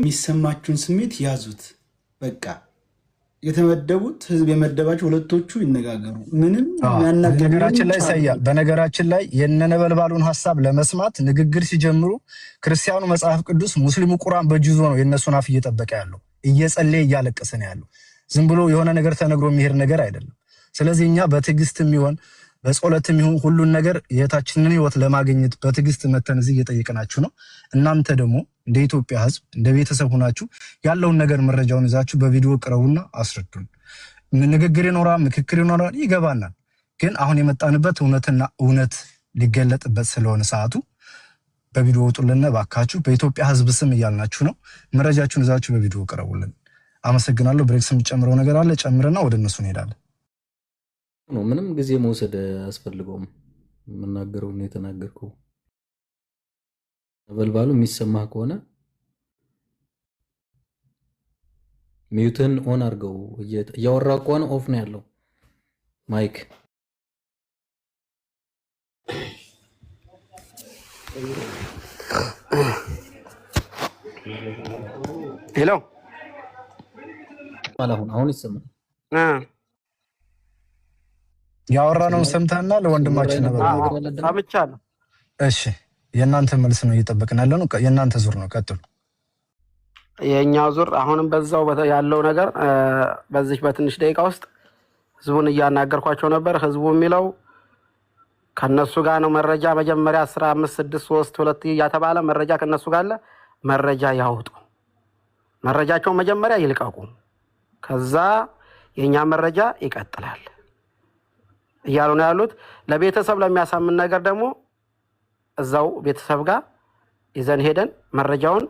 የሚሰማችሁን ስሜት ያዙት። በቃ የተመደቡት ህዝብ የመደባቸው ሁለቶቹ ይነጋገሩ። ምንም የሚያናገር በነገራችን ላይ ሰያ በነገራችን ላይ የነነበልባሉን ሀሳብ ለመስማት ንግግር ሲጀምሩ ክርስቲያኑ መጽሐፍ ቅዱስ፣ ሙስሊሙ ቁርአን በእጁ ይዞ ነው የእነሱን አፍ እየጠበቀ ያለው፣ እየጸለየ እያለቀሰ ነው ያለው። ዝም ብሎ የሆነ ነገር ተነግሮ የሚሄድ ነገር አይደለም። ስለዚህ እኛ በትዕግስትም ይሆን በጸሎትም ይሁን ሁሉን ነገር የእህታችንን ህይወት ለማግኘት በትዕግስት መተን እዚህ እየጠየቅናችሁ ነው። እናንተ ደግሞ እንደ ኢትዮጵያ ህዝብ እንደ ቤተሰብ ሆናችሁ ያለውን ነገር መረጃውን ይዛችሁ በቪዲዮ ቅረቡና አስረዱን። ንግግር ይኖራል፣ ምክክር ይኖራል፣ ይገባናል። ግን አሁን የመጣንበት እውነትና እውነት ሊገለጥበት ስለሆነ ሰዓቱ በቪዲዮ ወጡልን ባካችሁ። በኢትዮጵያ ህዝብ ስም እያልናችሁ ነው። መረጃችሁን ይዛችሁ በቪዲዮ ቅረቡልን። አመሰግናለሁ። ብሬክስ የሚጨምረው ነገር አለ፣ ጨምረና ወደ እነሱ እንሄዳለን። ነው ምንም ጊዜ መውሰድ አያስፈልገውም። የምናገረው ነው የተናገርከው። ነበልባሉ የሚሰማህ ከሆነ mute ህን on አድርገው። እያወራ ከሆነ off ነው ያለው mic። Hello። አሁን አሁን ይሰማል። ያወራነውን ሰምተህና ለወንድማችን ነበልባሉ። ሰምቻለሁ። እሺ የእናንተ መልስ ነው እየጠበቅን ያለ ነው። የእናንተ ዙር ነው፣ ቀጥሉ። የእኛ ዙር አሁንም በዛው ያለው ነገር በዚህ በትንሽ ደቂቃ ውስጥ ህዝቡን እያናገርኳቸው ነበር። ህዝቡ የሚለው ከነሱ ጋር ነው መረጃ መጀመሪያ 10፣ 5፣ 6፣ 3፣ 2 እያተባለ መረጃ ከነሱ ጋር አለ። መረጃ ያውጡ፣ መረጃቸውን መጀመሪያ ይልቀቁ፣ ከዛ የእኛ መረጃ ይቀጥላል እያሉ ነው ያሉት። ለቤተሰብ ለሚያሳምን ነገር ደግሞ እዛው ቤተሰብ ጋር ይዘን ሄደን መረጃውን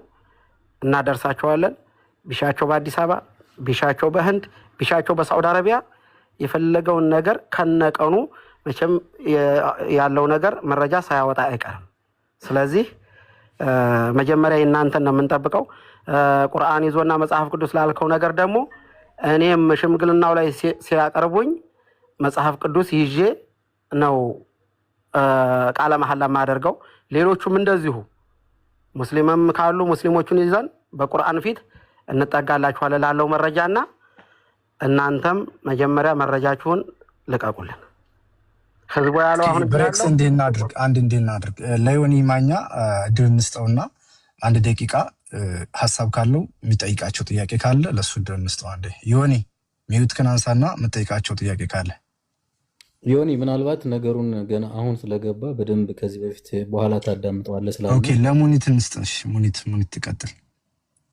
እናደርሳቸዋለን። ቢሻቸው በአዲስ አበባ፣ ቢሻቸው በህንድ፣ ቢሻቸው በሳዑዲ አረቢያ የፈለገውን ነገር ከነቀኑ መቼም ያለው ነገር መረጃ ሳያወጣ አይቀርም። ስለዚህ መጀመሪያ የእናንተን ነው የምንጠብቀው። ቁርአን ይዞና መጽሐፍ ቅዱስ ላልከው ነገር ደግሞ እኔም ሽምግልናው ላይ ሲያቀርቡኝ መጽሐፍ ቅዱስ ይዤ ነው ቃለ መሐላ የማደርገው። ሌሎቹም እንደዚሁ ሙስሊምም ካሉ ሙስሊሞቹን ይዘን በቁርአን ፊት እንጠጋላችኋለን ላለው መረጃና እናንተም መጀመሪያ መረጃችሁን ልቀቁልን። ህዝቡ ያለው አሁን ብሬክስ እንዲህ እናድርግ፣ አንድ እንዲህ እናድርግ። ለዮኒ ማኛ እድል እንስጠውና አንድ ደቂቃ ሀሳብ ካለው የሚጠይቃቸው ጥያቄ ካለ ለእሱ እድል እንስጠው። አንዴ ዮኒ mute ክን አንሳና የምጠይቃቸው ጥያቄ ካለ። ዮኒ ምናልባት ነገሩን ገና አሁን ስለገባ በደንብ ከዚህ በፊት በኋላ ታዳምጠዋለህ ስላለ Okay፣ ለሙኒት እንስጥ። እሺ ሙኒት ሙኒት ትቀጥል።